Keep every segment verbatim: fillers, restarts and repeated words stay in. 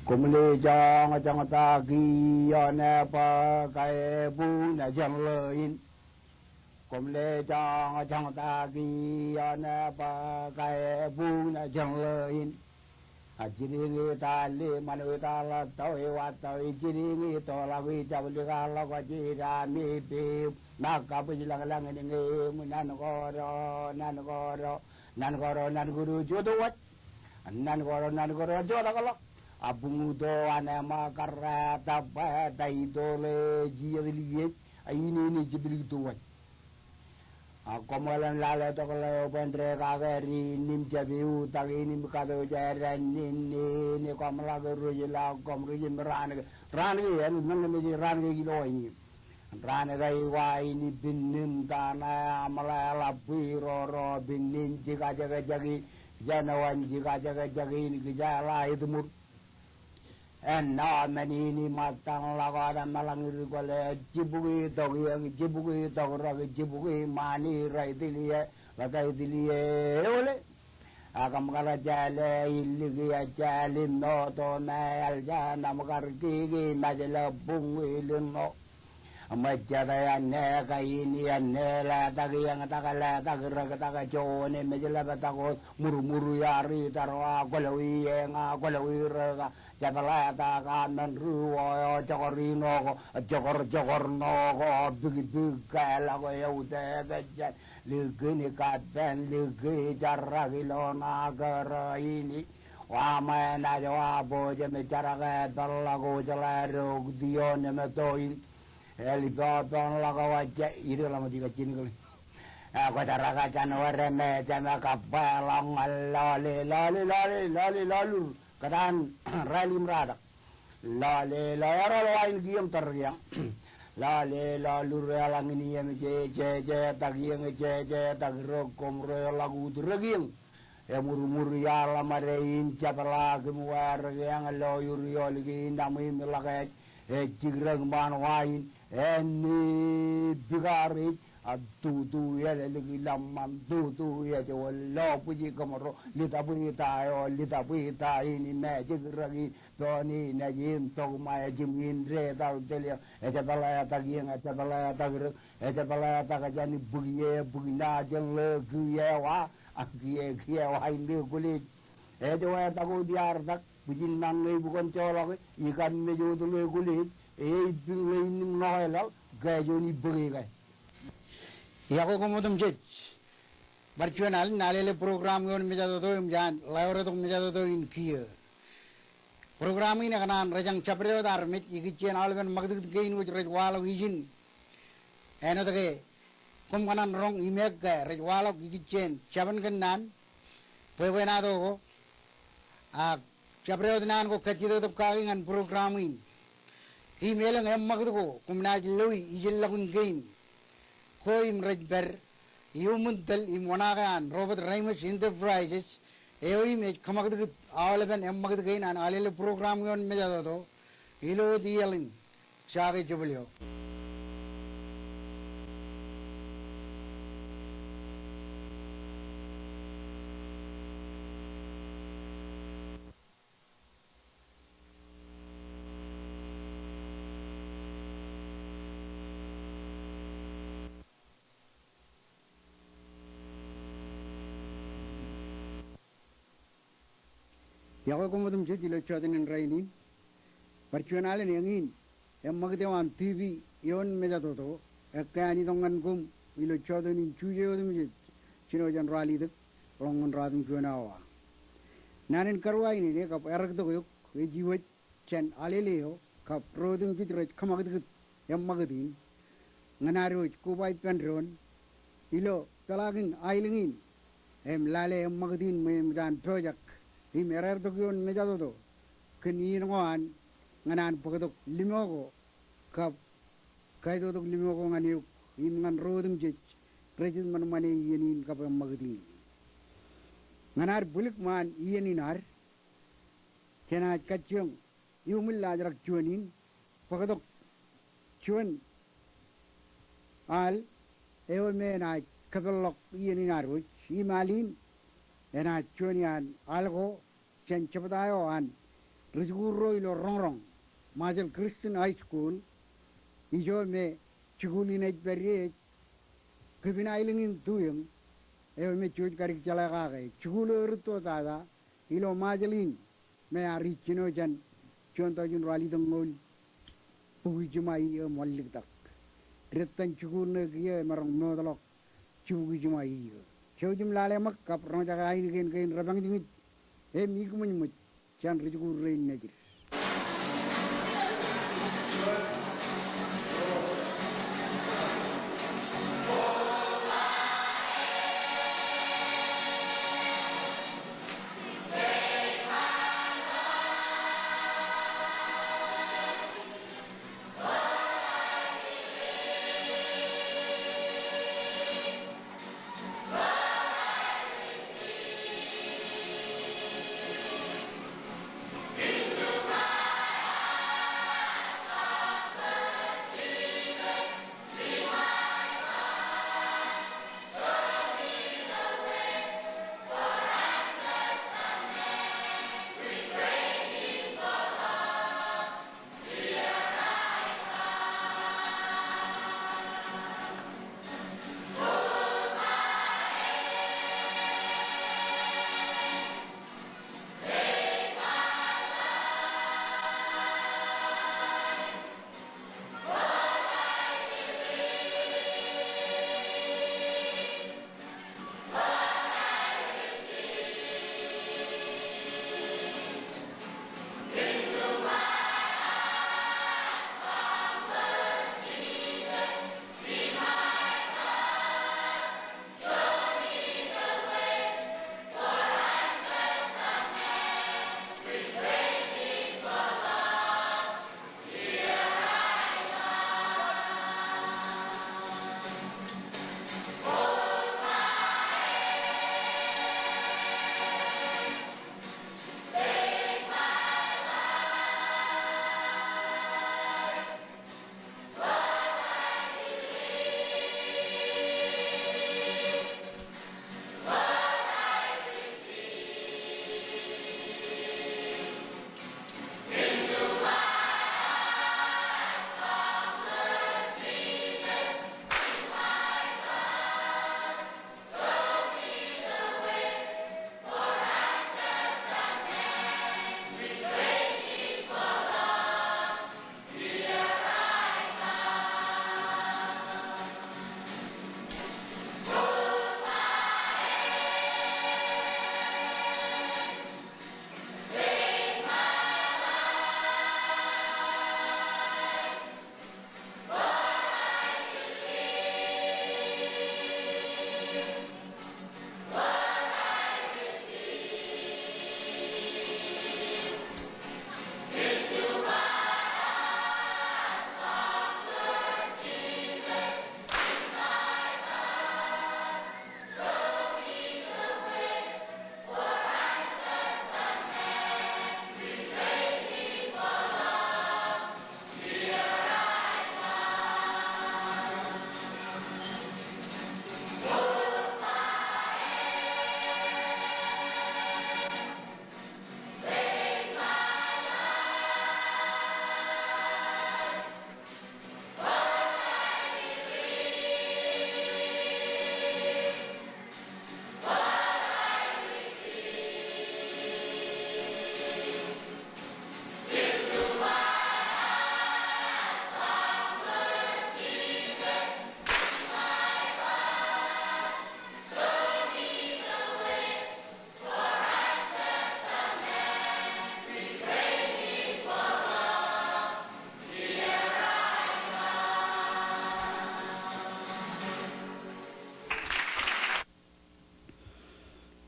Koṃle joñjoñ ta kiiō ne bōk kaebuñ jān ḷō in. Koṃle joñjoñ ta kiiō ne bōk kaebuñ jān ḷō in. A jidiñ i tali ṃanwe ta ḷattau i wattau i jidiñ i toḷọk i jablikḷọk jidami pim. Ṃōk kabwij lañlañ in ñe im nan koro nan koro nan koro nan koro jotwōj. Nan koro nan koro jotakḷọk. A buñuto an ṃōk karrā tōppa ta itole jijet liej a inene jeplik towōj. A koṃ ḷōmṇak lale tok ḷeo bwe ren kake ri nim jab iutak in im kato jān ri nin nin koṃ ḷak rej ḷak koṃ rej im raan ke raan ke āinwōt men ke mej raan ke ilo aini. Raan ke eo aini pinnin tana aṃ ḷe ḷap bwe roro pinnin jikajekjek in kijenawan jikajekjek in kijeḷā etmur. Āinwōt men in im ṃōttan ḷọk wōt meḷañ ri kwōle jibukwi tok iōñ jibukwi tok rōk jibukwi ṃani rej tiliō ḷak rej tiliō eole. Ak ṃōkaj jāle iliki ejālim noto me eljān ṃōkaj kiki mejle buñ ilin ṇo. Ṃōjjata āne kain āne letak iōñ tak letak rōk tak joñe mejle bōtab wōt murmur iar itarwa kwōlọwi eña kwōlọwi rōka. Jepḷatak amen ri eo jokor ṇo ko jokor jokor ṇo ko bikbik kālọk eo tete jān. Likin kapen liki jarrak ilo ṇa kōrā in. Wa ṃae naaj wa bōjōm jarak e peḷḷọk ojeḷā rok tiōn emeto in. Elipoponḷọk wajja ide ḷọk ṃōj ikajjien kile. Kwōjarrak jān wōr emeto im kabbeḷọk ñan lọle lọle lọle lọle lọlur kōtaan rāl im ratak. Lọle lọle ro lo ain kiiō im tōrkiañ. Lọle lọlur eḷaññe im jejetak iōñ jejetak rōk koṃ ro eḷak ut rōk iōñ. Emurmur iaḷ ṃade in jepḷaak im wārik eañ lo ur iolik in aṃ im ḷak ej ej jikrōk ṃaan wa in. Āne bikaar ej a tutu ālōlik ilọmṃaṃ tutu ej wōn lo bwij kōṃro litabwita eo litabwita in im ejik rōk in. Poni naaj im tok ṃae jimwin detal telio ejepḷatak iōñ ejepḷatak rōk ejepḷatak jān bwiki e bwiki ṇa jān ḷō kiiō wa. Ak kiiō kiiō wa in ḷō kwōlej. Ej wātak wōt iar tak bwijin ṇaṇ ṇe bukon joḷọk e ikam mej wōt ḷō kwōlej. Eipping ḷō in im ṇoke laḷ kaejoon ibōke ke. Iọkwe koṃ otemjej. Bar juon alen alele program ioon mejatoto im jān ḷeo retok mejatoto in kiiō. Program in ekōṇaan rejañ jabdewōt armej ikijjien aolepen ṃakūtkūt kein wōj rej waḷọk ijin. Āinwōt ke koṃ kōṇaan roñ im ek ke rej waḷọk ikijjien jabōn kōnnaan bwebwenato ko. Ak jabdewōt naan ko kajjitōktok kaki ñan program in. Im elōñ eṃṃakūt ko koṃ naaj lowi ijellọkun kein ko im rej pād iuṃwin tōl im oṇaake an Robert Reimers Enterprises eo im ej kōṃakūtkūt aolepen eṃṃakūt kein an alele program ioon mejatoto ilo wōt iaḷ in. Jake jebōl eo. Iọkwe koṃ otemjej ilo jota in rainin. Bar juon alen eñin eṃṃakūt eo an TV ioon mejatoto ekkā an itok ñan koṃ ilo jota in Juje otemjej. Jino jān ralitōk ḷọk ñan ratimjuon awa. Naan in karuwainene kab erektok eok ej iwōj jān alele eo kab ro otemjej rej kōṃakūtkūt eṃṃakūt in. Ñan ad wōj koba ippān doon ilo peḷaakin aelōñ in im lale eṃṃakūt in ṃweeṃ eo an pojak im ereertok ioon mejatoto kōn iien ko an ñan an bōktok limo ko kab kaitotok limo ko ñan eok im ñan ro otemjej rej jet ṃanṃane iien in kab eṃṃakūt in. Ñan ad bwilōk ṃaan iien in ad jenaaj kajjioñ iuṃwin laajrak juon in bōktok juon al eo me enaaj kōpeḷḷọk iien in ad wōj im al in enaaj juon iaan al ko jān jebta eo an ri-jikuuḷ ro ilo roñroñ Ṃajeḷ Christian High School, ijo me jikuuḷ in ej pād ie ej kipin aelōñ in Tuiōñ, eo me jej kadik jeḷā kake. Jikuuḷ eo erūtto tata ilo Ṃajeḷ in me ear ij jino jān juon tọujin ruwalitōñoul bukwi jiṃa iiō im wanliktak. Dettan jikuuḷ ṇe kiiō emaroñ mootḷọk jibukwi jiṃa iiō. Jouj im lale ṃōk kab roñjake ainikien kein repañ jiñij im ikōṃōjṃōj jān ri-jikuuḷ rein nejid.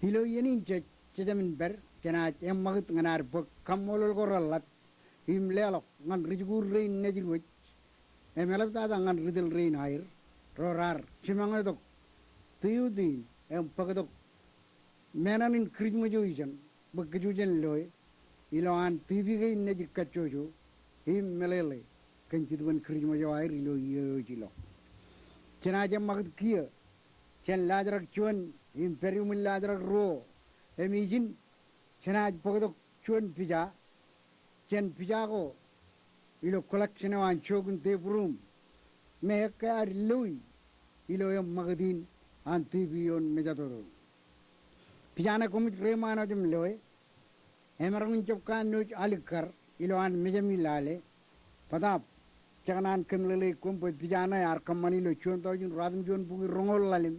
Ilo iien in jej jejāmin pād, jenaaj eṃṃakūt ñan ad bōk kaṃṃoolol ko reḷḷap im leḷọk ñan ri-jikuuḷ rein nejid wōj im eḷaptata ñan ri-tōl rein aer ro raar jiṃañ tok tiotin im bōktok menan in Kirijṃōj eo ijeṇ bwe kōj jen loe ilo an tipi kein nejid kajjojo im meḷeḷe kōn jitōbōn Kirijṃōj eo aer ilo iiō eo ej ilọk. Jenaaj eṃṃakūt kiiō jān laajrak juon im pād iuṃwin laajrak ruo im ijin jenaaj bōktok juon pija jān pija ko ilo collection eo an jook in tebūruum me ekkā ad loi ilo eṃṃakūt in an tebwi ioon mejatoto. Pija ṇe koṃij reiṃaan wōt im loe, emaroñ in jab kanooj alikkar ilo an mejāmi lale, bōtaab jekōṇaan kōmeḷeḷeik koṃ bwe pija ṇe ear kōṃṃani ilo juon taujin ruatimjuon bukwi roñoul ḷalem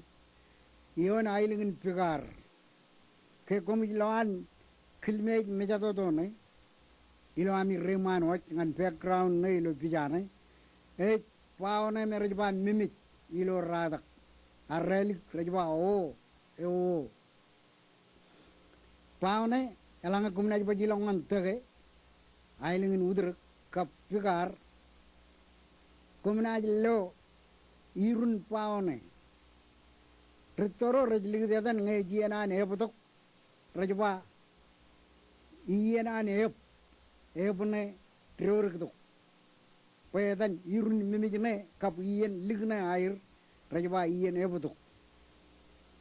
ioon aelōñ in Pikaar. Ke koṃij lo an kilmeej mejatoto ṇe ilo ami reiṃaan wōj ñan background ṇe ilo pija ṇe, ej bao ṇe me rej ba mimej ilo ratak. Ak rālik rej ba o, e o. Bao ṇe, eḷaññe koṃ naaj baj ilọk ñan Tōke, aelōñ in Utrōk, kab Pikaar, koṃ naaj lo irun bao ṇe. Ri toro rej likūt etan ñe ej iien an ebōtok, rej ba iien an eb, eb ṇe doorōktok. Bwe etan irun mimej ṇe kab iien lik ṇe aer rej ba iien ebōtok.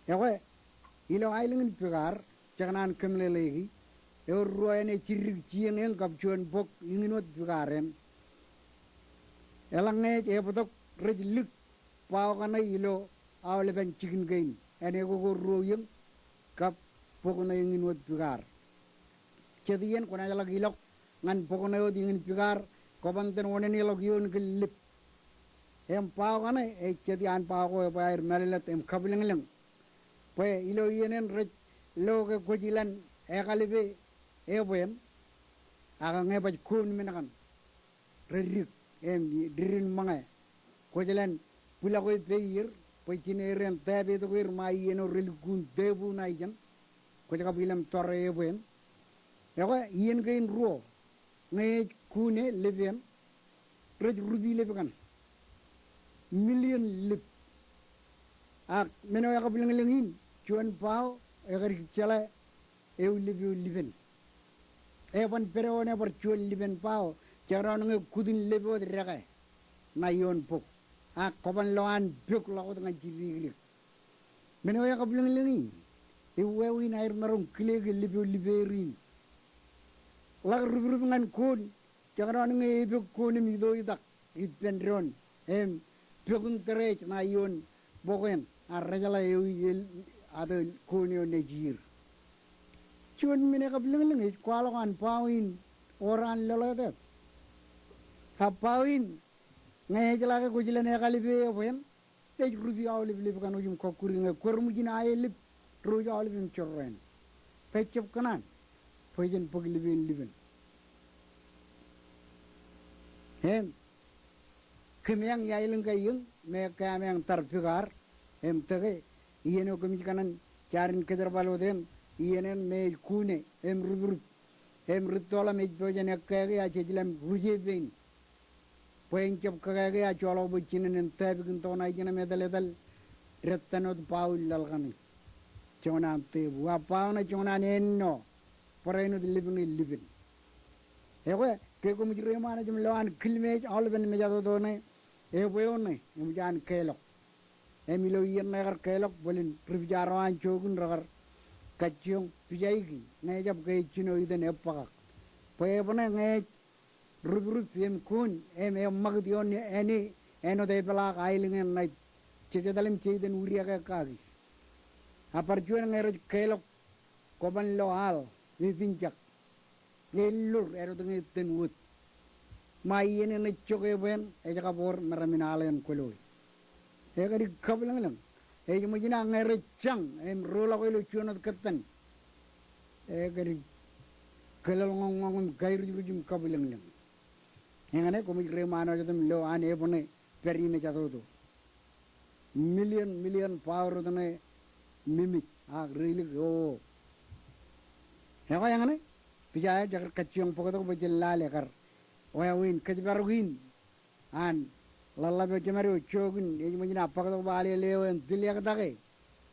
Ekwe, ilo aelōñ in Pikaar, jekōṇaan kōmeḷeḷeiki, ewōr ruo āne jiddik jieñ eñ kab juon bok iñin wōt Pikaar eṇ. Eḷaññe ej ebōtok rej lik bao kaṇe ilo aolepen jikin kein, āne ko ko ruo iiōñ kab bok ṇe iñin wōt Pikaar. Jet iien kwōnaaj ḷak ilọk ñan bok ṇe wōt iñin Pikaar, kwōban ten oneneḷọk ioon kōn lip. Im bao kaṇe ej jet iaan bao ko ebwe aer mālōtlōt im kabwilōñlōñ. Bwe ilo iien eṇ rej lo ke kwōj ilān ekalipe ebween, ak ñe baj koon men kaṇ reddik im didin ṃōñā, kwōj ilān bwilọk e peier bwe jined en taapetok er ṃae iien eo relukkuun tebwi ṇae ijeṇ, kwōj kab ilem tọre ebween. Ekwe iien kein ruo, ñe ej kuun e lip eṇ, rej rupi lip kaṇ. Million lip. Ak men eo ekabwilōñlōñ in, juon bao ekadik jeḷā ewi lip eo lipen. Eban pād eoon ebar juon lipen bao, jekdọọn ñe kut in lip eo ej dekā ṇae ioon bok. Ak kwōban lo an pok ḷọk wōt ñan jidikdik. Men eo ekabwilōñlōñ in, ewāween aer maroñ kile ke lip eo lipeer in. Ḷak ruprup ñan koon, jekdọọn ñe epok koon im itoitak ippān doon im pok in tōre ej ṇae ioon bok eṇ, ak rejeḷā ewi el, ato koon eo nejier. Juon men ekabwilōñlōñ ej kwaḷọk an bao in ewōr an lōḷātāt. Ak bao in ñe ejeḷā ke kwōj ilān ekalipe ebween, ej rupi aolep lip kaṇ wōj im kọkkure ñe kwōrṃwijin aelep ro ej aolep im jorrāān. Bwe ejjab kōṇaan bwe jen bōk lip eṇ lipen. Im kōmeañ iaelōñ ke iiōñ me ekkā ameañ tar Pikaar im Tōke, iien eo kōmij kōṇaan jaar in kōjerbal wōt eṇ, iien eṇ me ej kuun e im ruprup im ri toḷ im ej pojak in ekkāke ak jej lem ruje pein. Bwe en jab kōkāke ak joḷọk bwe jinen en taapikintok ṇae ijeṇ im etal etal, dettan wōt bao in laḷ kaṇe. Joñan tebwi, a bao ṇe joñan ennọ, barāinwōt lip ṇe lipen. Ekwe, ke koṃij reiṃaan wōt im lo an kilmeej aolepen mejatoto ṇe, ebwe eo ṇe eṃōj an kālọk. Im ilo iien ṇe ekar kālọk, bōlen ri pija ro an jook in rekar kajjioñ pijaiki ñe ejab ke ej jino iten ebbakak. Bwe ebwe ṇe ñe ej ruprup im kuun im eṃṃakūt ioon āne āinwōt epeḷaak aelōñ eṇ ṇae jej etal im jeiten udiak e kaki. A bar juon ñe rej kālọk, kwōban lo al etinjak. Ellor edot ñe etten wōt. Ṃae iien eṇ ej jok ebween, ej kab wōr meram in al eṇ kwōloe. Ekadik kabwilōñlōñ. Ej ṃōjin ak ñe rej jañ im roḷọk ilo juon wōt kōttan, ekadik kōlōḷñọññọñ im kairujruj im kabwilōñlōñ. Eñṇe koṃij reiṃaan wōt im lo an ebwe ṇe pād imejatoto. Million million bao rot ṇe mimej ak reilik eo. Ekwe eñṇe, pija eo jekar kajjioñ bōktok bwe jen lale kar wāween kōjparok in an ḷōḷḷap eo jemed eo jook in ej ṃōjin ak bōktok bwe alele eo en tilyāktake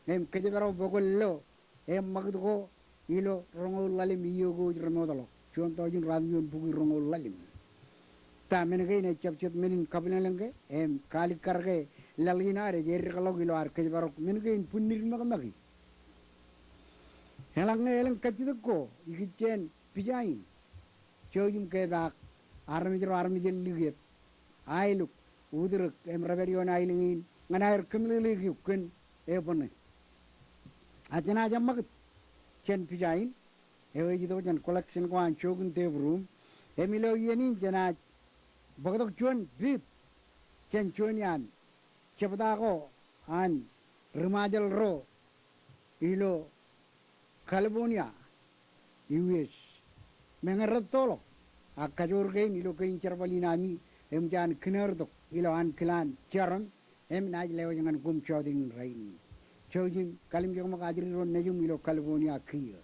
im kōjparok bwe kwōn lo eṃṃakūt ko ilo roñoul ḷalem iiō ko ej remootḷọk. Juon taujin ruatimjuon bukwi roñoul ḷalem. Ta men kein ejjab jet men in kabwilōñlōñ ke im kaalikkar ke laḷ in ad ej eddekḷọk ilo ad kōjparok men kein bwinnid ṃakṃaki. Eḷaññe elōñ kajjitōk ko ikijjien pija in, jouj im kepaak armej ro armej en likūt, aelōñ, utirik im rej pād ioon aelōñ in ñan aer kōmeḷeḷeik eok kōn ebōṇe. A jenaaj eṃṃakūt jān pija in eo ej itok jān collection ko an Jokin Debrun, im ilo iien in jenaaj bōktok juon pit jān juon iaan jebta ko an ri-Ṃajeḷ ro ilo California, U S. Meñe rej toḷọk, ak kajoor kein ilo kein jerbal in ami eṃōj an kinoortok ilowaan kilaan jarom, im naaj lewōj ñan koṃ jọteen in rainin. Jouj im kalimjekṃōk ajri ro nejiṃ ilo California kiiō.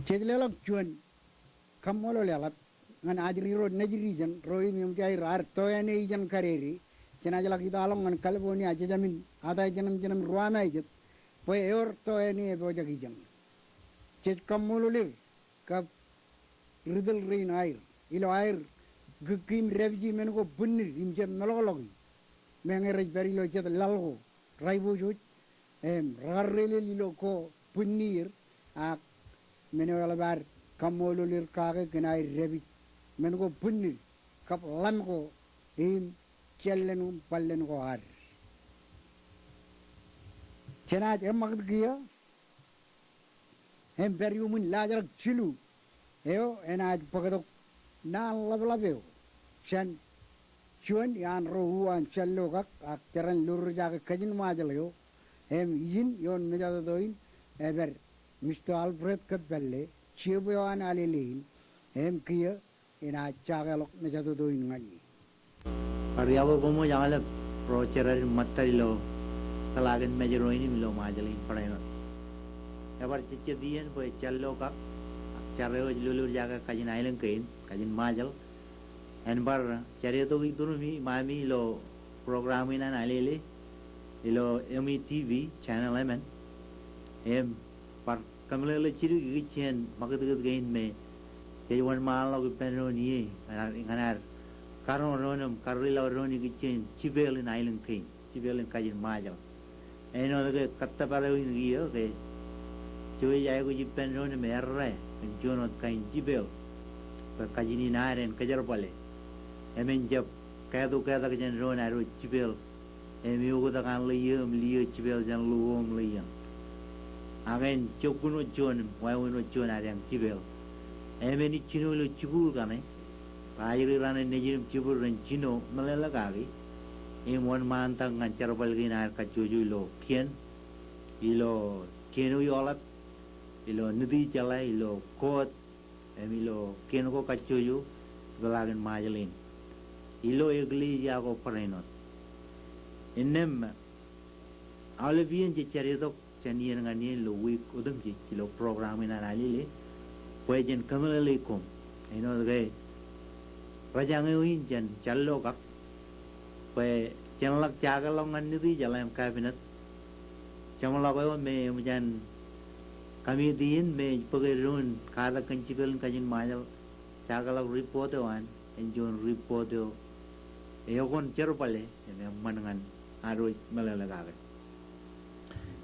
Jej leḷọk juon kaṃṃoolol eḷap ñan ajri ro nejid ijeṇ, ro im eṃōj aer ad tō āne ijeṇ kadede. Jenaaj ḷak itaḷọk ñan California, jejāmin ata jeṇem jeṇem ruwamāe jet bwe ewōr tō āne epojak ijeṇ. Jej kaṃṃoolol er kab ri tōl rein aer ilo aer kūkki im dāpiji men ko bwinnid im jab meḷọkḷọki. Meñe rej pād ilo jet laḷ ko, raiboojoj, im rekarreelel ilo ko bwinnier, ak men eo eḷap ad kaṃṃoolol er kake kōn aer dāpij men ko bwinnid kab ḷam ko im jāllen im bwallen ko ad. Jenaaj eṃṃakūt kiiō im pād iuṃwin laajrak jilu eo enaaj bōktok naan ḷapḷap eo jān juon iaan ro uwaan jān lokak ak jeran lurujake kajin Ṃajeḷ eo im ijin ioon mejatoto in epād Mister Alfred Kōppālle, jebwe eo an Alele in, im kiiō enaaj jakeḷọk mejatoto in ñan e. Bar iọkwe koṃ aolep ro jeran ṃōttad ilo peḷaakin Mājro in im ilo Ṃajeḷ in barāinwōt. Ebar jejjet iien bwe jān lokak ak jar eo ej lolorjake kajin aelōñ kein, kajin Ṃajeḷ, en bar jaritok iturūmi ṃaṃi ilo program in an Alele ilo M E T V channel emān. Im bar kōmeḷeḷe jidik ikijjien ṃakūtkūt kein me jej wōnṃaanḷọk ippān doon ie ñan ad karoñ doon im karreḷọk doon ikijjien jipel in aelōñ kein, jipel in kajin Ṃajeḷ. Āinwōt ke kōttōpar eo in kiiō ke jej aikuj ippān doon im errā kōn juon wōt kain jipel bwe kajin in ad en kōjerbale. Emān jab kātu ketak jān doon ad wōj jipel im eoktak an ḷō iiō im liiō jipel jān ḷo ko im ḷō iien. Ak en jokkun wōt juon im wāween wōt juon ad eañ jipel. Emān ij jino ilo jikuuḷ kaṇe bwe ajri raṇe nejid im jibwid ren jino meḷeḷe kaki im wōnṃaantak ñan jerbal kein aer kajjojo ilo kien, ilo kien eo eḷap, ilo Nitijeḷā, ilo koot, im ilo kien ko kajjojo ipeḷaakin Ṃajeḷ in. Ilo eklejia ko barāinwōt. Innām aolep iien jej jaritok jān iien ñan iien ilo wiik otemjej ilo program in an Alele bwe jen kōmeḷeḷe koṃ. Āinwōt ke rōjañ eo in jān jān lokak bwe jen ḷak jakeḷọk ñan Nitijeḷā im cabinet. Jeṃḷọk eo me eṃōj an committee in me ej bōk eddoin katak kōn jipel in kajin Ṃajeḷ jakeḷọk report eo an, en juon report eo ekōn jerbale im eṃṃan ñan ad wōj meḷeḷe kake.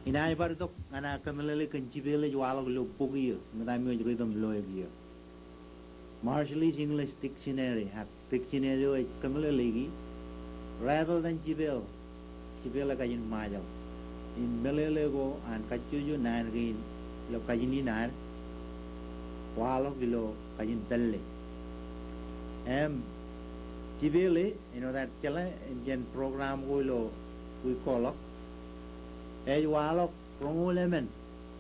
Inaaj bar itok ñan aō kōmeḷeḷe kōn jipel ej waḷọk ilo bok iiō, im ṃōttan eo ej ri itok im loe kiiō. Marshallese English Dictionary, ak dictionary eo ej kōmeḷeḷeiki raepeḷ jān jipel, jipel eo kajin Ṃajeḷ. Im meḷeḷe ko an kajjojo naan kein ilo kajin in ad, waḷọk ilo kajin pālle. Im jipel e, āinwōt ad jeḷā im jān program ko ilo wiik ko ḷọk, ej waḷọk roñoul emān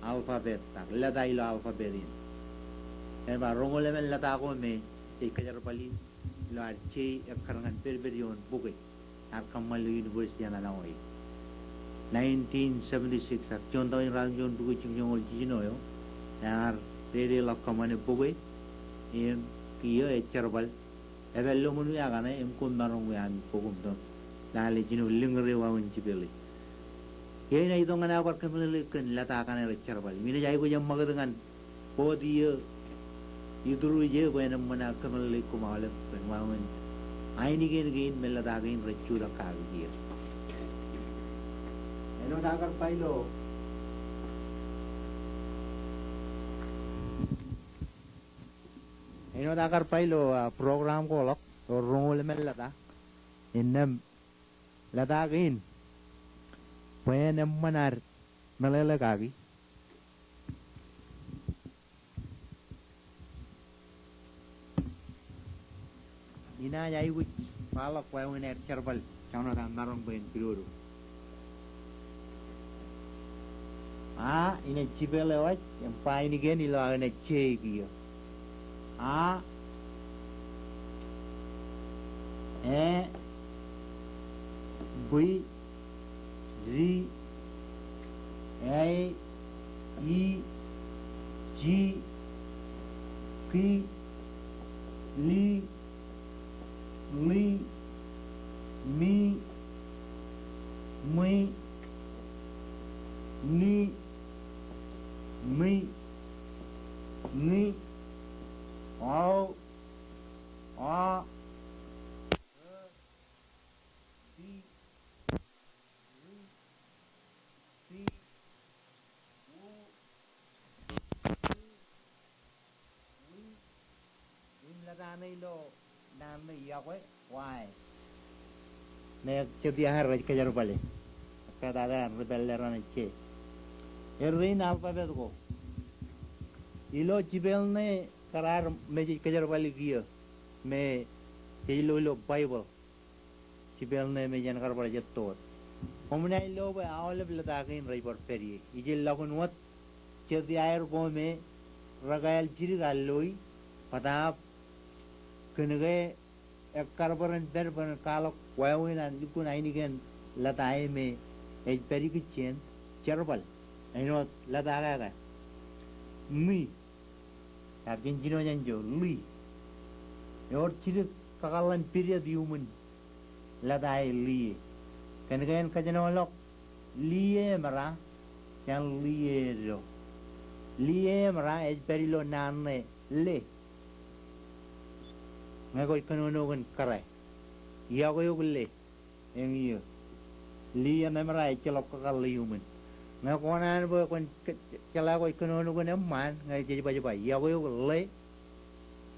alphabet, ak leta ilo alphabet in. Ej ba roñoul emān leta ko me jej kōjerbal in ilo ad je ekkar ñan pedped ioon bok e, ad kōṃṃan ilo university an Hawaii. Nineteen seventy-six, ak juon taujin ratimjuon bukwi jimjuonñoul jiljino eo, ear dedeḷọk kōṃṃane bok e, im kiiō ej jerbal. Epād lọmọọr eo kaṇe im koṃ maroñ wōj ami bok im to lale jino liñūr eo wāween jipel e. Iien in ij itok ñan aō bar kōmeḷeḷe kōn leta kaṇe rej jerbal. Im inaaj aikuj eṃṃakūt ñan board iiō, ituruj e bwe en eṃṃan aō kōmeḷeḷe koṃ aolep kōn wāween ainikien kein me leta kein rej jutak kaki kiiō. Āinwōt aō kar ba ilo, āinwōt aō kar ba ilo, ah, program ko ḷọk, eo roñoul emān leta. Innām leta kein bwe en eṃṃan ad meḷeḷe kaki. Inaaj aikuj kwaḷọk wāween aer jerbal, jenaaj maroñ bwe en pidodo. A, inaaj jipel eo ej, im ba ainikien ilo aō naaj je kiiō. A, e, bi, di, e, i, ji, Ki, li, ḷi, mi, ṃwi, ni, ṃi, ñi, ḷo, ḷa, ti, ri, ti, u, u, wi. Im lōta ṇe ilo naan ṇe iọkwe, wa e. Ṇe jet iaer rej kōjerbale. Ekkā tata ri pālle raṇe je. Errein alphabet ko. Ilo jipel ṇe kar ad mejej kōjerbale kiiō. Me jej lo ilo Baibōḷ. Jipel ṇe me jen kar bar jet wōt. Koṃ naaj lo bwe aolep lōta kein rej bar pād ie. Ijellọkin wōt jet iaer ko me rekāāl jidik an loi, bōtaab kōn ke ekkar bwe ren pād bwe ren kwaḷọk wāween an lukkuun ainikien lōta e me ej pād ikijjien, jerbal. Āinwōt lōta kake. Ṃi. Kab jen jino jān jo, ḷi. Ewōr jidik kakōḷḷan pidet iuṃwin lōta e ḷi e. Kōn ke en kōjenolọk ḷi e eṃra jān ḷi e eddo. Ḷi e eṃra ej pād ilo naan ṇe le. Ñe kwōj kōnono kōn kōrā. Iọkwe eok le. Eñin. Ḷi e eṃra ejjeḷọk kakōḷḷe iuṃwin. Ñe kōṇaan bwe kwōn ke-, jeḷā kwōj kōnono kōn eṃṃaan, ñe jej ba, jej ba iọkwe eok ḷe,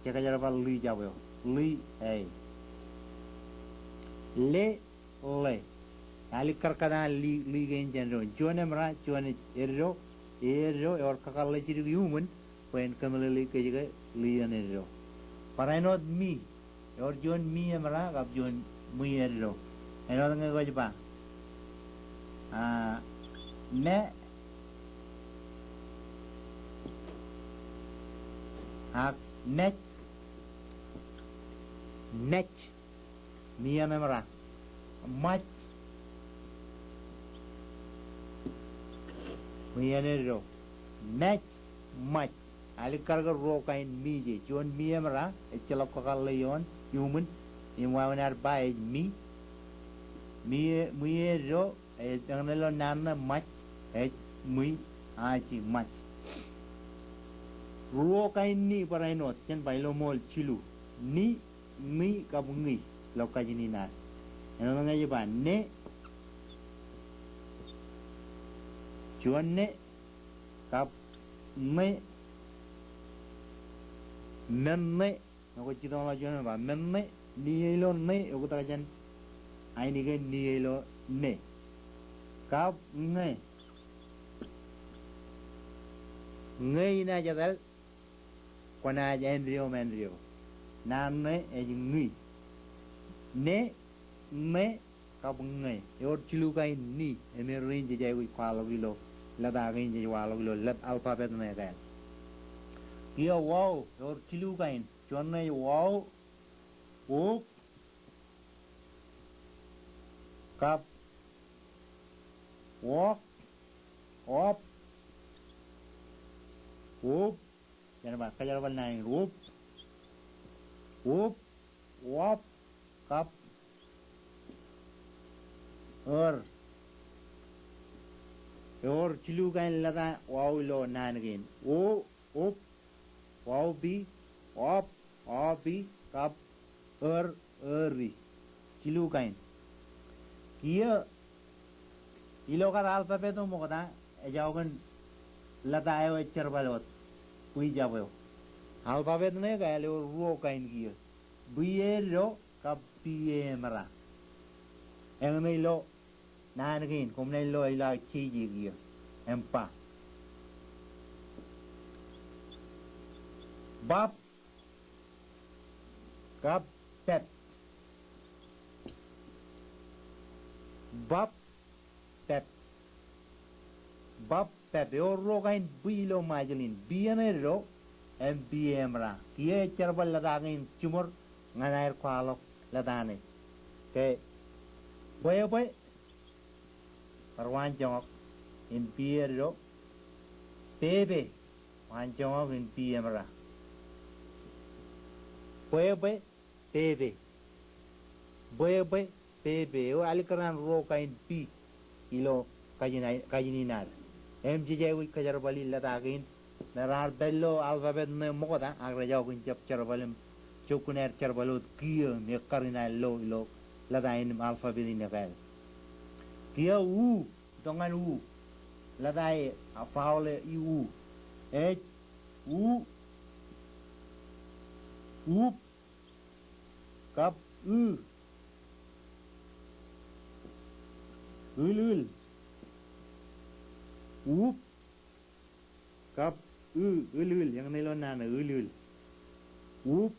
jekōjerbal ḷi jab eo. Ḷi e. Le, ḷe. Alikkar kōtaan ḷi, ḷi kein jān doon. Juon eṃra, juon eddo, e eddo, ewōr kakōḷḷe jidik iuṃwin, bwe en kōmeḷeḷeik kōj ke ḷi en eddo. Barāinwōt mi, ewōr juon mi eṃra kab juon ṃwi eddo. Āinwōt ñe kwōj ba, a, me, ak mej, mej. Mi en eṃra. Ṃaj. Ṃwi en eddo. Mej, ṃaj. Alikkar ke ruo kain mi je. Juon mi eṃra, ejjeḷọk kakōḷḷe ioon, iuṃwin, im wāween ad ba ej mi. Mi e, ṃwi eddo, ej eñṇe ilo naan ṇe ṃaj, ej ṃwi, aji, ṃaj. Ruo kain ni barāinwōt, jen ba ilo ṃool jilu. Ni, ṃi kab ñi ilo kajin in ad. Āinwōt ñe ej ba ne, juon ne, kab ṇe, men ṇe, ñe kwōj jitōñḷọk juon ṇe ba men ṇe, ni e ilo ṇe, eoktak jān ainikien ni e ilo ne. Kab ñe, ñe inaaj etal, kwōnaaj āindeeo im āindeeo. Naan ṇe ej ñi. Ne, ṇe, kab ñe. Ewōr jilu kain ni, im errein jej aikuj kwaḷọk ilo, lōta kein jej waḷọk ilo, lōt alphabet ṇe ekāāl. Kiiō wao, ewōr jilu kain, juon ṇe ej wao, op, kab, wok, op, op, Jen ba, kōjerbal naan in, wop, wop, wop, kab, ōr. Ewōr jilu kain lōta wao ilo naan kein. O, op, wao bi, op, wao bi, kab, ōr, ōri. Jilu kain. Kiiō ilo kar alphabet eo ṃokta, ejako kōn lōta eo ej jerbal wōt, bwijab eo. Alphabet ṇe ekāāl ewōr ruo kain kiiō. Bwi eddo kab bi emra. Eñṇe ilo naan kein, koṃ naaj lo ilo aō jeje kiiō. Im ba. Bab. Kab pep. Bab pep. Bab pep. Ewōr ruo kain bwi ilo Ṃajeḷ in. Bi en eddo, im bi emra. Kiiō ej jerbal lōta kein jiṃor ñan aer kwaḷọk lōta ṇe. Ke bwebwe, bar waanjoñak in bi eddo, pepe, waanjoñak in bi emra. Bwebwe, bebe. Bwebwe, bebe. Eo alikkar an ruo kain B ilo kajin, kajin in ad. Im jej aikuj kōjerbali lōta kein me raar pād ilo alphabet ṇe ṃokta, ak rej aikuj jab jerbal im jokkun aer jerbal wōt kiiō im ekkar in aer lo ilo lōta in im alphabet in ekāāl. Kiiō U, itok ñan U. Lōta e, a, vowel e, i U. Ej, U, up, kab ū. Ūl, ūl. Up, kab ū, ūl, ūl. Eñṇe ilo naan eo, ūl, ūl. Up,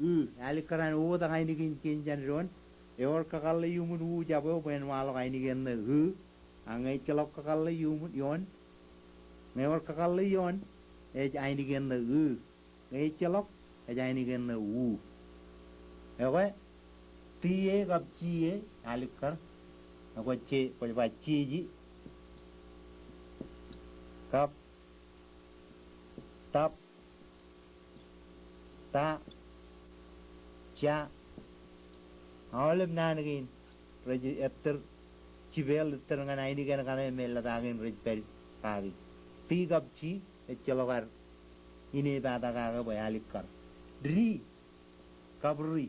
ū. Alikkar an oktak ainikien kein jān doon. Ewōr kakōḷḷe iuṃwin U jab eo bwe en waḷọk ainikien ṇe ū. Ak ñe ejjeḷọk kakōḷḷe iuṃwin, ioon. Ñe ewōr kakōḷḷe ioon, ej ainikien ṇe ū. Ñe ejjeḷọk, ej ainikien ṇe U. Ekwe, T e kab G e, alikkar. Ekwe, je, kwōj ba jeje. Kab, tab, ta, ja. Aolep naan kein rej ettōr, jipeel ettōr ñan ainikien kaṇe me lōta kein rej pād kaki. T kab G, ejjeḷọk ad inepata kake bwe alikkar. Ri, kab ri.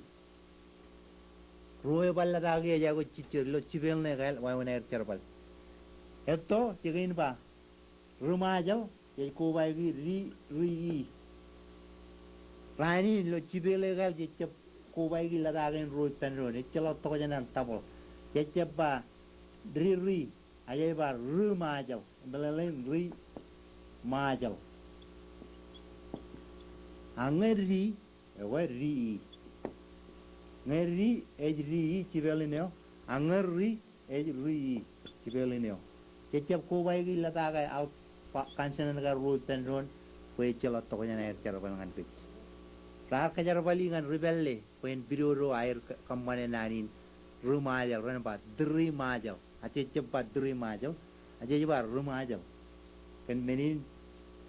Ruo ebar lōta ke ej aikuj jijjer ilo jipeel ṇe ekāāl, wāween aer jerbal. Etto, je kein ba, ri Ṃajeḷ, jej kobaiki ri, ri i. Raan in ilo jipeel ekāāl jej jab kobaiki lōta kein ruo ippān doon, ejjeḷọk tokjān an double. Jej jab ba ri ri, ak jej ba ri Ṃajeḷ, meḷeḷein ri Ṃajeḷ. Ak ñe ri, ekwe ri i. Ñe ri, ej ri i, jipeel in eo. Ak ñe ri, ej ri i, jipeel in eo. Jej jab kobaiki lōta ke al-, pa-, consonant ko ruo ippān doon, bwe ejjeḷọk tokjān aer jerbal ñan kōj. Raar kōjerbali ñan ri pālle, bwe en pidodo aer kō-, kōṃṃane naan in ri Ṃajeḷ, ren ba tiri Ṃajeḷ. A jej jab ba tiri Ṃajeḷ, a jej ba ri Ṃajeḷ. Kōn men in,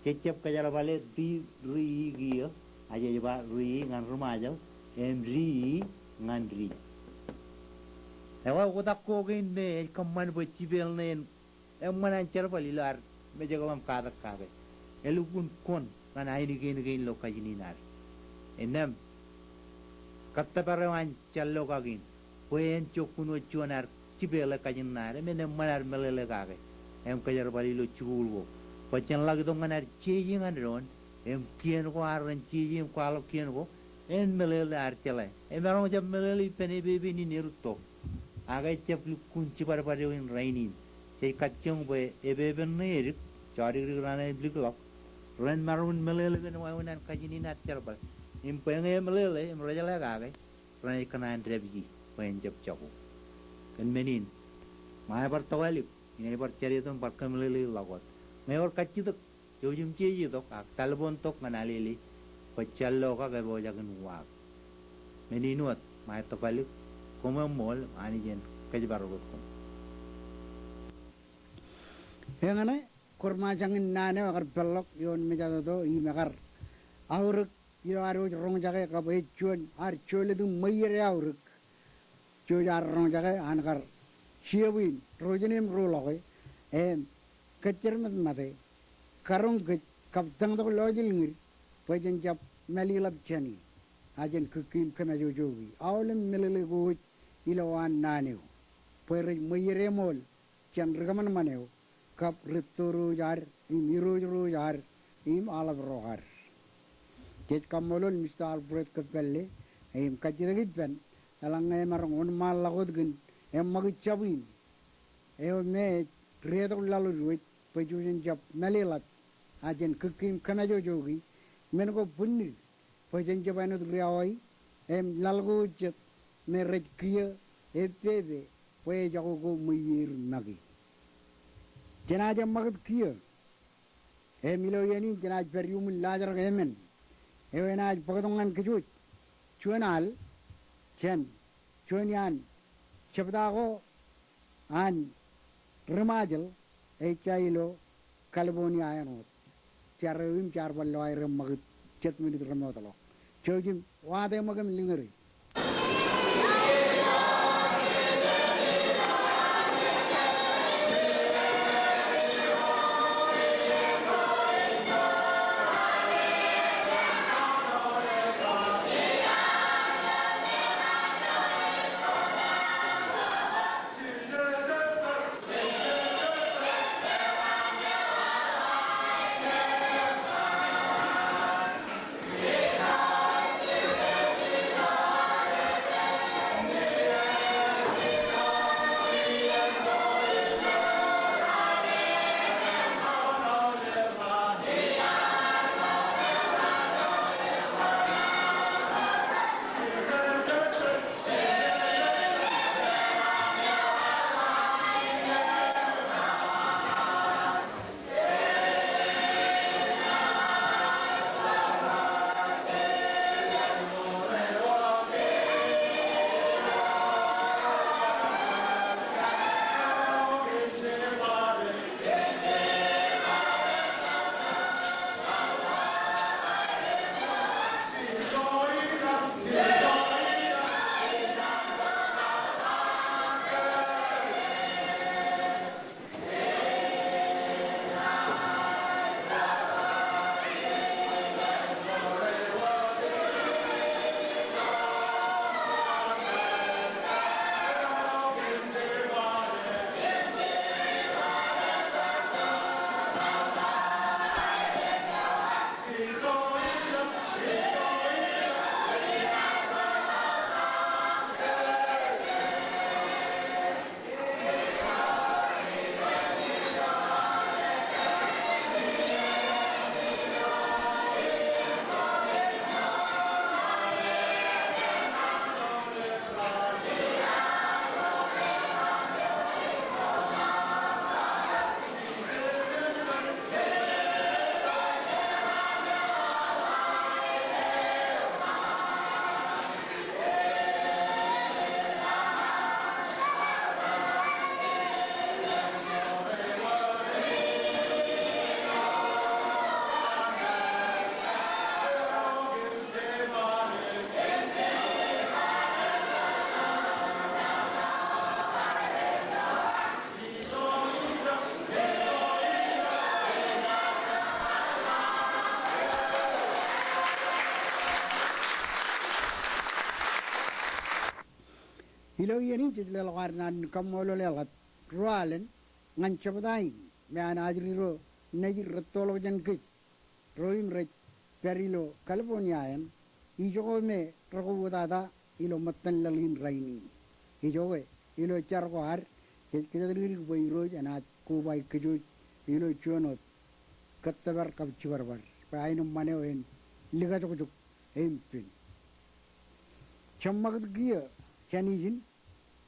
jej jab kōjerbale ti ri i kiiō, a jej ba ri i ñan ri Ṃajeḷ, im ri i ñan ri. Ekwe oktak ko kein me ej kōṃṃan bwe jipeel ṇe en eṃṃan an jerbal ilo ad mejekḷọk im katak kake. Elukkuun koṇ ñan ainikien kein ilo kajin in ad. Innām, kōttōpar eo an jān ḷọk ak in, bwe en jokkun wōt juon ad jipeeḷe kajin ṇe ad, im en eṃṃan ad meḷeḷe kake, im kōjerbal ilo jikuuḷ ko. Bwe jen ḷak itok ñan ad jeje ñan doon, im kien ko, ak ren jeje im kwaḷọk kien ko, en meḷeḷe ad jeḷā. Emaroñ jab meḷeḷe ippān epepen in erūtto. Ak ejab lukkuun jibadbad eo in rainin. Jej kajjioñ bwe epepen ṇe edik, jọdikdik raan aer likḷọk, ren maroñ in meḷeḷe kōn wāween an kajin in ad jerbal. Im bwe ñe emeḷeḷe, im rejeḷā kake, renaaj kōṇaan dāpiji bwe en jab jako. Kōn men in, ṃae bar tokālik, inaaj bar jade tok im bar kōmeḷeḷeik ḷọk wōt. Ñe ewōr kajjitōk, jouj im jeje tok, ak talboon tok ñan Alele, bwe jān ḷọk ak epojak in uwaak. Men in wōt, ṃae tokālik, koṃ eṃṃool, Anij en kōjparok wōt koṃ. Eñṇe, kōrṃaajak in naan eo ekar peḷḷọk ioon mejatoto im ekar aorōk ilo ad wōj roñjake kab ej juon ad jolōt im ṃweied eaorōk. Jouj ad roñjake an kar jebwin ro jen im ro ḷọke im kōjjermetmate, karoñ kōj kab tōñtok lọjilñid bwe jen jab mālieḷap jāne. A jen kūkki im kōmājojoki aolep meḷeḷe ko wōj ilowaan naan eo bwe rej ṃweied eṃool jān ri kōṃanṃan eo kab ri tōrooj ad im irooj rooj ad im aḷap ro ad. Jej kaṃṃoolol Mista Alfred Kōppālle im kajjitōk ippān eḷaññe emaroñ wōnṃaanḷọk wōt kōn eṃṃakūt jab in eo me ej deetok laḷ wōj bwe jouj jen jab mālieḷap a jen kūkki im kōmājojoki men ko bwinnid bwe jen jab āinwōt ri Hawaii im laḷ ko wōj jet me rej kiiō epepe bwe ejako ko ṃweier make. Jenaaj eṃṃakūt kiiō im ilo iien in jenaaj pād iuṃwin laajrak emān eo enaaj bōktok ñan kōj wōj. Juon al, jān juon iaan jebta ko an ri Ṃajeḷ ej ja ilo California āinwōt. Jar eo im jaar bar lo aer eṃṃakūt jet minit remootḷọk. Jouj im wate ṃōk im liñuri. Ilo iien in jej leḷọk ad naan in kaṃṃoolol eḷap ruwalōn ñan jebta in me an ajri ro nejid rūttoḷọk jān kōj ro im rej pād ilo California eṇ, ijoko me rekwootata ilo ṃōttan laḷ in rainin. Ijoke ilo jar ko ad, jej kōjatdikdik bwe Irooj enaaj koba kōj ilo juon wōt kōttōpar kab jibadbad bwe aenōṃṃan eo en likajokjok im pen. Jeṃṃakūt kiiō jān ijin,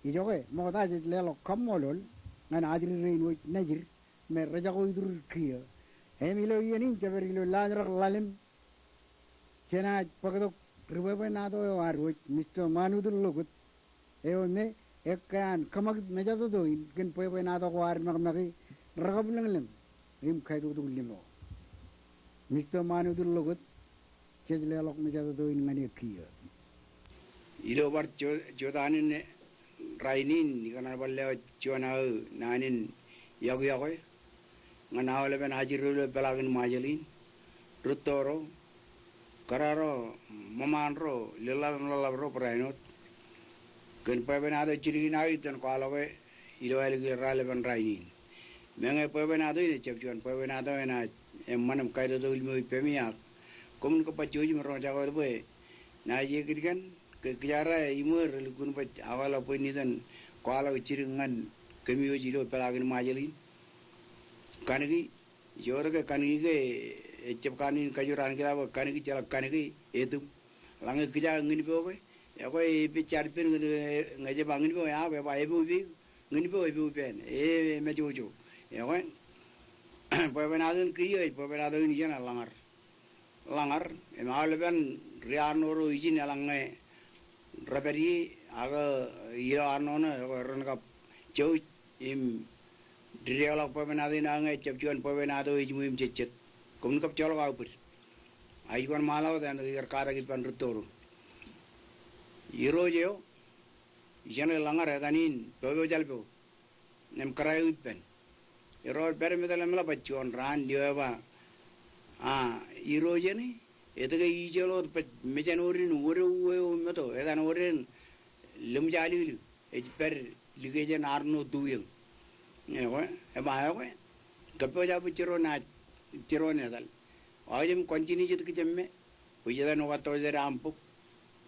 ijoke ṃokta jej leḷọk kaṃṃoolol ñan ajri rein wōj nejid me rejako iturid kiiō. Im ilo iien in jepād ilo laajrak ḷalem, jenaaj bōktok ri bwebwenato eo ad wōj, Mister Manutu Lokot, eo me ekkā an kōṃakūt mejatoto in kōn bwebwenato ko ad ṃakṃake rekabwilōñlōñ im kaitoktok limo. Mister Manutu Lokot, jej leḷọk mejatoto in ñan eok kiiō. Ilo bar jo-, jota in rainin, ikōṇaan bar lewōj juon aō naan in yokwe-yokwe ñan aolepen ajri ro ilo peḷaakin Ṃajeḷ in, rūtto ro, kōrā ro, ṃōṃaan ro, lōḷḷap im ḷōḷḷap ro barāinwōt, kōn bwebwenato jidik in aō itōn kwaḷọke ilo ālikin raelepen rainin. Meñe bwebwenato in ejjab juon bwebwenato enaaj eṃṃan im kaitotok limo ippemi, ak koṃwin kab bar jouj im roñjake wōt bwe naaj ekid kōn ke kōjatdikdik iṃweer elukkuun baj akwāḷọk bwe in itōn kwaḷọk jidik ñan kōm wōj ilo peḷaakin Ṃajeḷ in. Kaniki, ijo ke kaniki ke ejjab kanooj in kajur ankilaḷ bwe kaniki, ejjeḷọk kaniki, etūm. Eḷaññe kōj aō ñinpo ke, ekwe epej jar ippān ñe ej ba ñinpo, eaar ba epoupeik, ñinpo epoupein, e, emejjojo. Ekwe bwebwenato in kiiō ej bwebwenato in ijeṇe ḷañar. Ḷañar, im aolepen ri Arṇo ro ijin eḷaññe repād ie, ak ilo Arṇo ṇe, ekwe ren kab jouj im dideḷọk bwebwenato in aō ñe ejjab juon bwebwenato eo ejiṃwe im jejjet. Koṃwin kab joḷọk aō bōd. Ij kōṇaan ṃaḷa wōt enaaj kar katak ippān rūtto ro. Irooj eo, ijeṇe ḷōñar etan in Popo Jalpo im kōrā eo ippān. Erro pād im etal im ḷap baj juon raan, lio eo ej ba, a, irooj eṇ, etke ijjel wōt baj mejān wōt in wōde uwe eo meto, etan wōt in limjālili, ej pād likjān arṇo tuiōñ. Ekwe, ej ba ekwe, kōppojak bwe jiroñ naaj, jiroñ etal. Ak ij im continue jet kōj ṃe, bwe ij etan oktak jet aṃ bōk,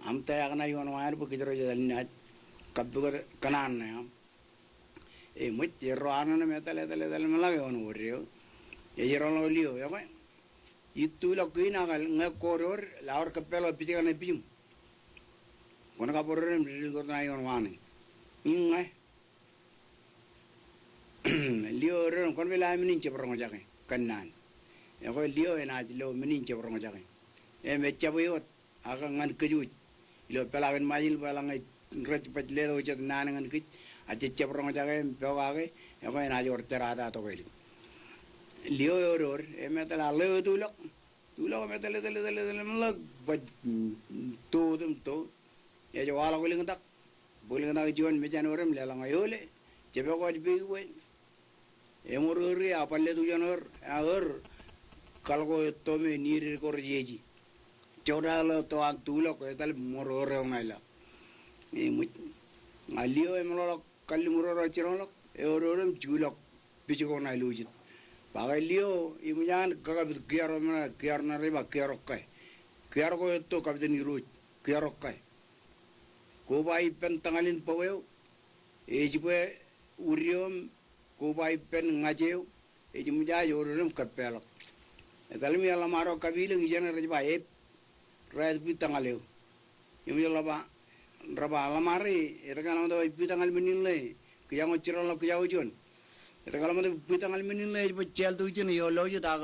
aṃ tōmak ṇa ioon wa eṇ bwe kōjro jet etal naaj kappukot kōṇaan ṇe aṃ. Eṃōj, erro arṇōṇō im etal, etal, etal im ḷak eoon wōt eo. Ej roñḷọk lio, ekwe. Ij tulọk kein ak ñe kwō door, lawar kōppāḷọk pij kaṇe pijim. Kwōn kab door im dikdikot ṇa ioon wa ṇe. Iññā. Lio eo, kwōn pād ilo aō men in jab roñjake, kōnnaan. Ekwe lio enaaj lo men in jab roñjake. Im ejjab wōt ak ñan kōj wōj. Ilo peḷaakin ṃajeḷ bwe eḷaññe rej baj letok jet naan ñan kōj, ak jej jab roñjake im pokake, ekwe enaaj wōr jerata tokālik. Lio eo door, im etal ak ḷeo tulọk. Tulọk im etal, etal, etal, etal im ḷak baj, mm, to im to. Ej waḷọk lōñtak. Bōk lōñtak juon mejān wōr im leḷọk ñan eole. Jepọk waj peiwe. Eṃor ri, a bar letok juon ri, a ri. Kaḷ ko etto me nieded ko rej eji. Jokdāḷ etto an tulọk, etal im ṃor ri eo ṇa ilo. Eṃōj. Ña lio emeḷọkḷọk kalliṃur ro jiroñḷọk, eo door im julọk pij ko ṇa ilo jet. Ba ke lio, eṃōj an kakapit kiar eo me, kiar ṇe rej ba kiar ko ke. Kiar ko etto kapiten irooj, kiar ko ke. Koba ippān tōñal in bōk eo, ej bwe wūd eo im koba ippān ñaje eo, ej ṃōj a ej door im kōppāḷọk. Etal im eḷap ṃaroñ kapilōñ ijeṇe rej ba ep, rej bwi tōñal eo. Im ej ḷap ba, rej ba ḷōṃaro, etke eḷap ṃōttan bwi tōñal men in ḷe, kōj ñe jiroñḷọk kōj juon. Etke eḷap ṃōttan bwi tōñal men in ḷe, ej bwe jeḷ tok jān eo lo jet ak,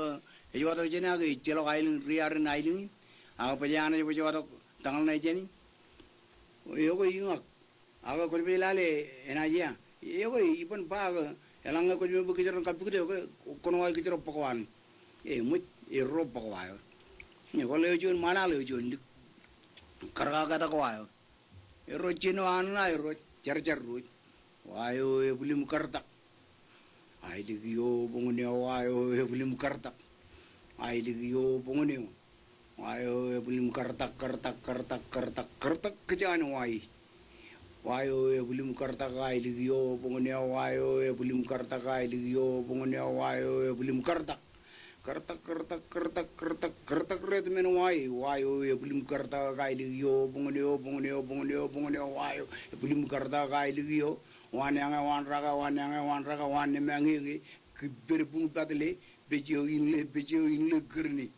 ej wa tok jān ak, ejjeḷọk aelōñ, ri aer in aelōñ in. Ak bwe jeañ ej bwe wa tok tōñal ṇe jān in. Eo ke iñak. Ak kwōj baj lale enaaj ia. Eo ke iban ba ak eḷaññe kwōj baj bwe kōjro kappukot eo ke kwōn wa kōjro bōk wa ṇe. Eṃōj, erro bōk wa eo. Eo ke ḷeo juon ṃaanḷọk eo juon lik. Karkakōtak wa eo. Erro jino an ṇa erro jarjar ruj. Wa eo ebwilimkartak. Aelōñ eo boñōn eo, wa eo ebwilimkartak. Aelōñ eo boñōn eo. Wa eo ebwilimkartak, kartak, kartak, kartak, kartak kōjaan wa e. Wa eo ebwilimkartak, aelōñ eo boñōn eo, wa eo ebwilimkartak, aelōñ eo boñōn eo, wa eo ebwilimkartak. Kartak, kartak, kartak, kartak, kartak ret men wa e, wa eo ebwilimkartak, aelōñ eo boñōn eo, boñōn eo, boñōn eo, boñōn eo, wa eo ebwilimkartak, aelōñ eo. Waan eañe, waan rake, waan eañe, waan rake, waan neme ñeñe, kipped buñpat ḷe, pej eo in ḷe, pej eo in ḷe kūrni.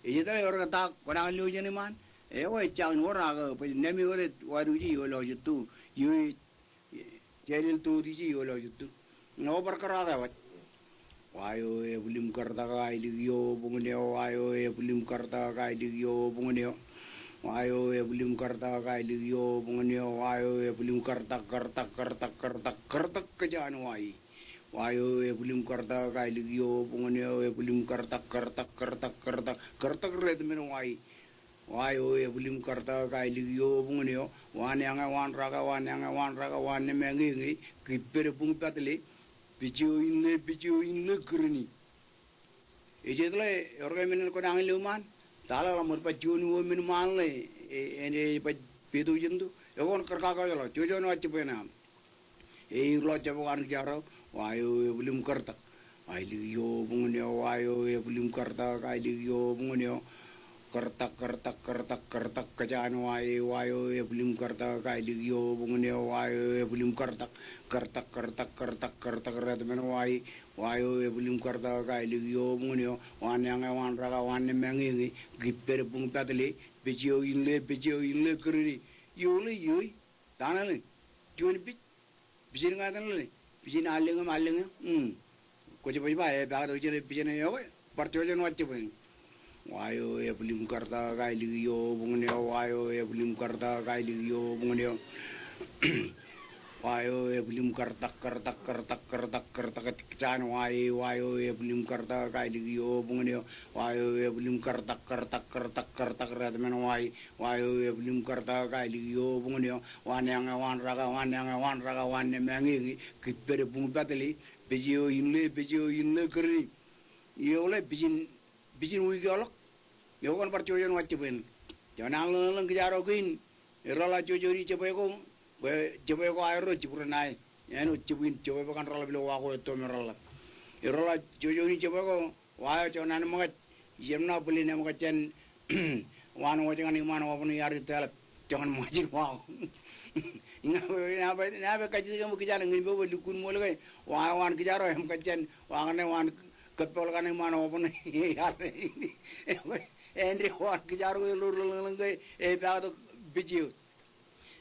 Ej etal ewōr ke ta kwōnaaj lo jān iṃaan. Eo ej jañin wōr ak bwe neme wōt ej wāwōt ije eo lo jet to. Eo ej jeḷāḷ to jet ije eo lo jet to. Ñe bar kōrā ke waj. Wa eo ebwilimkartak, aelōñ eo boñōn eo, wa eo ebwilimkartak, aelōñ eo boñōn eo. Wa eo ebwilimkartak, aelōñ eo boñōn eo, wa eo ebwilimkartak, kartak, kartak, kartak, kartak kōjaan wa e. Wa eo ebwilimkartak, aelōñ eo boñōn eo, ebwilimkartak, kartak, kartak, kartak, kartak ret men wa e. Wa eo ebwilimkartak, aelōñ eo boñōn eo, waan eañe, waan rake, waan eañe, waan rake, waan neme ñeñe, kipped buñpat ḷe, pej eo in ḷe, pej eo in ḷe kūrni. Ej etal ewōr ke men in kwōnaaj lo iṃaan, ta ḷe ḷak ṃōt baj juon uwe men iṃaan ḷe, e, en ej baj peto jān to, ekwe kwōn kōrkakōtḷọk, jojoñan wa jibwe ṇe aṃ. Eir ḷọk jabōk an kiaro, wa eo ebwilimkartak, aelōñ eo boñōn eo, wa eo ebwilimkartak, aelōñ eo boñōn eo. Kartak, kartak, kartak, kartak kōjaan wa e, wa eo ebwilimkartak, aelōñ eo boñōn eo, wa eo ebwilimkartak. Kartak, kartak, kartak, kartak ret men wa e, wa eo ebwilimkartak, aelōñ eo boñōn eo. Waan eañe, waan rake, waan neme ñeñe, kipped buñpat ḷe, pej eo in ḷe, pej eo in ḷe kūrni. Eo ḷe, eo e. Ta ṇe ḷe? Juon pij? Pijin ña etan ḷe? Pijin allōñ im allōñ eo? Mm. Kwōj baj ba, e, baj tok jān pijin eo ke? Bar jojoñan wa jibwe ṇe. Wa eo ebwilimkartak, aelōñ eo boñōn eo, wa eo ebwilimkartak, aelōñ eo boñōn eo. Wa eo ebwilim kartak, kartak, kartak, kartak, kartak, kōjaan wa e, wa eo ebwilim kartak, aelōñ iobuñōn eo. Wa eo ebwilim kartak, kartak, kartak, kartak, rej men wa e. Wa eo ebwilim kartak, aelōñ iobuñōn eo. Waan eañe, waan raka, waan eañe, waan raka, waan neme eñe, kipper buñ patele. Pej eo inle, pej eo inle kōrni. Ioḷe pijin, pijin wiik eo ḷọk. Eo kwōn bar jojoon wa jebwe in. Juon an ḷōñḷōñ kōjaro kein. Erro ḷak jojooni jebwe ko, bwe jebwe ko aerro jibūrenae. Āinwōt jebwe in jebwe bwe kaṇ reḷap ilo wa ko etto me reḷap. Erro ḷak jojooni jebwe ko, wa eo juon an ṃōkaj. Ijeṃ ṇa bōlen emōkajjān waan wōj kaṇ iṃaan open yar iteḷap. Juon ṃōkajin wa ko. Inaaj bwe, inaaj bwe, inaaj bwe kajjitōk eṃōj kōjaan ñan bwe bwe lukkuun ṃool ke. Wa eo waan kōjaro emōkajjān, wa kaṇe waan kōppoḷ kaṇe iṃaan open yar. Āindein waan kōjaro ke ḷoor ḷōñḷōñ ke epaaktok pej eo.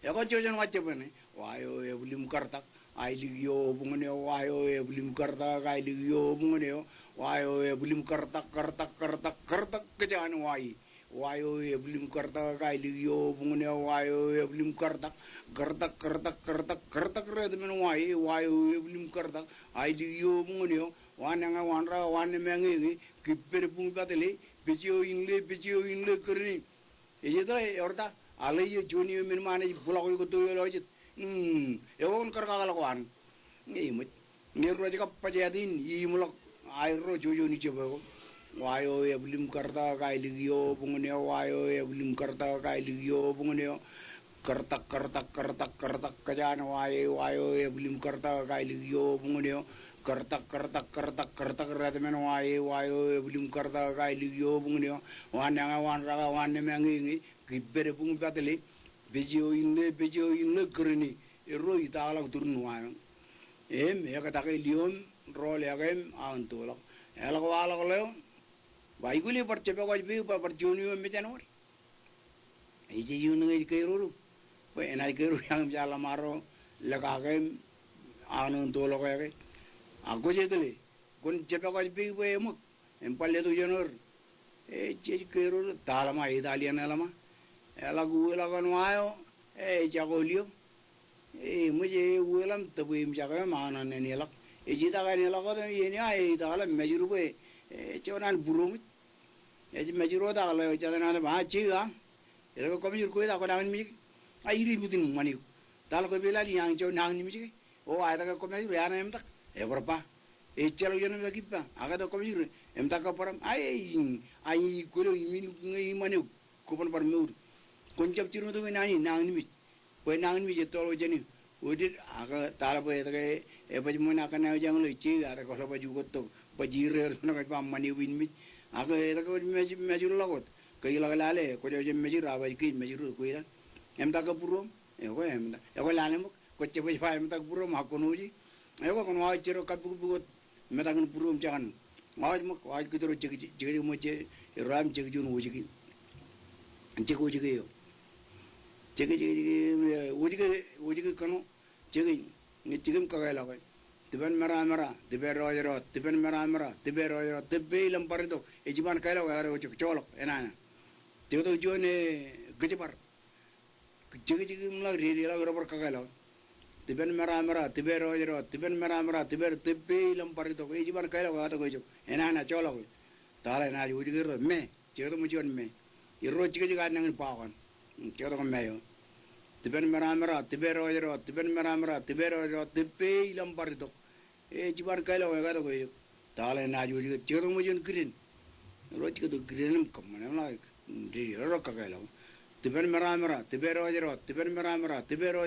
Ekwe jojoon wa jebwe in. Wa eo ebwilim kartak, aelōñ iobuñōn eo, wa eo ebwilim kartak, aelōñ iobuñōn eo. Wa eo ebwilim kartak, kartak, kartak, kartak, kōjaan wa e. Wa eo ebwilim kartak, aelōñ iobuñōn eo, wa eo ebwilim kartak, kartak, kartak, kartak, kartak, rej men wa e, wa eo ebwilim kartak, aelōñ iobuñōn eo. Waan eañe, waan raka, waan neme eñe, kipper buñ patele, pej eo inle, pej eo inle kōrni. Ej etale, eor ta, aḷe eo juon eo men ṃaan ej bōḷọk eo kōtto eo ḷọk jet. Hmm, eo kwōn kar kakōḷọk waan. Ñe iṃōj. Ñe rej kab baj etan, iṃōḷọk, aerro jojooni jebwe ko. Wa eo ebwilim kartak, aelōñ iobuñōn eo, wa eo ebwilim kartak, aelōñ iobuñōn eo. Kartak, kartak, kartak, kartak, kōjaan wa e, wa eo ebwilim kartak, aelōñ iobuñōn eo. Kartak, kartak, kartak, kartak, rej men wa e, wa eo ebwilim kartak, aelōñ iobuñōn eo. Waan eañe, waan raka, waan neme eñe, kipper buñ patele. Pej eo inle, pej eo inle kōrni. Erro itaḷọk turin wa eo. Im ekōtake lio im rool eo ke im aō ṇa toḷọk. Eḷak waḷọk ḷeo. Ba ekwōle bar jepọk ej peik ba bar juon eo mejān wōt. Ej juon eo ej keroro. Bwe enaaj keroro eañ im jaar ḷōṃaro ḷọk kake im aō ṇa toḷọk eo ke. Ak kwōj etale. Kwōn jepọk ej peik bwe eṃōk. Im bar letok iien er. E, jej keroro, ta ḷōṃa, e, ta ḷien ḷōṃa. Eḷak uweḷọk kōn wa eo, e, jako lio. E, eṃōj, e, uweḷọk im tōpwe im jako im aō ṇa ṇen eḷak. Ej itak ṇen eḷak wōt, iien eo, e, itak ḷọk im mājur bwe, e, juon an būruōṃ ej. Ej mājur wōt ak ḷeo jatōn an ba, a, jeik a. Etke kwōmājur kwe ta kwō nañinmej ke? A, ij ributin ṃan eok. Ta ḷọk kōpeḷḷọk eañ juon nañinmej ke? O, a etke kwōmājur, eañ eṃtak. Ebar ba. Ejjeḷọk juon eṃtak ippa. Ak etke kwōmājur, eṃtak kab bōraṃ. A, e, a, ij kwōlo, imin ñe iṃan eok. Kwōban bar mour. Kwōn jab jiroñ tok naan in, nañinmej. Bwe nañinmej ettoḷọk jān e. Ojed, ak ta ḷọk bwe etke, e, baj ṃōn ak kōn aō jañ ḷọk, jeik a, etke kwō ḷọk baj ukōt tok. Baj irreer ṇe kwōj ba ṃan eok inmej. Ak etke kwōj mājur ḷọk wōt. Ke iḷọk lale, kwōj jab mājur, a baj kiiō mājur kwe ta. Eṃtak kab būruōṃ. Ekwe eṃtak. Ekwe lale ṃōk. Kwōj jab baj ba eṃtak būruōṃ ak kwōn oje. Ekwe kwōn wa jet ro kabbukbuk wōt. Metak in būruōṃ jekdọọn. Wa ej ṃōk, wa ej kōjro jek, jek, jek ṃōk je, erro aṃ jek juon wōjke. Jek wōjke eo. Jek, jek, jek, e, wōjke, wōjke kōṇo. Jek, ñe jek im kakeḷọk e. Tipen meramera, tipen rọọjrọọt, tipen meramera, tipen rọọjrọọt, tōppeilōṃ bar itok. Ej iban kailọk, ekar eo jek, joḷọk, enana. Jektok juon, e, kōjbar. Jekjek im ḷọk, dedeḷọk, erro bar kakeḷọk. Tipen meramera, tipen rọọjrọọt, tipen meramera, tipen, tōppeilōṃ bar itok. Ej iban kailọk, ekar eo jek. Enana, joḷọk. Ta ḷọk enaaj wōjke erro, me. Jektok ṃōk juon me. Erro jekjek an nañin ba kōn. Jektok me eo. Tipen meramera, tipen rọọjrọọt, tipen meramera, tipen rọọjrọọt, tōppeilōṃ bar itok. Ej iban kailọk, ekar eo jek. Ta ḷọk enaaj wōjke, jektok ṃōk juon kiden. Erro jektok kiden im kōṃṃan, eḷak, dede, erro kakeḷọk. Tipen meramera, tipen rọọjrọọt, tipen meramera, tipen rọọjrọọt.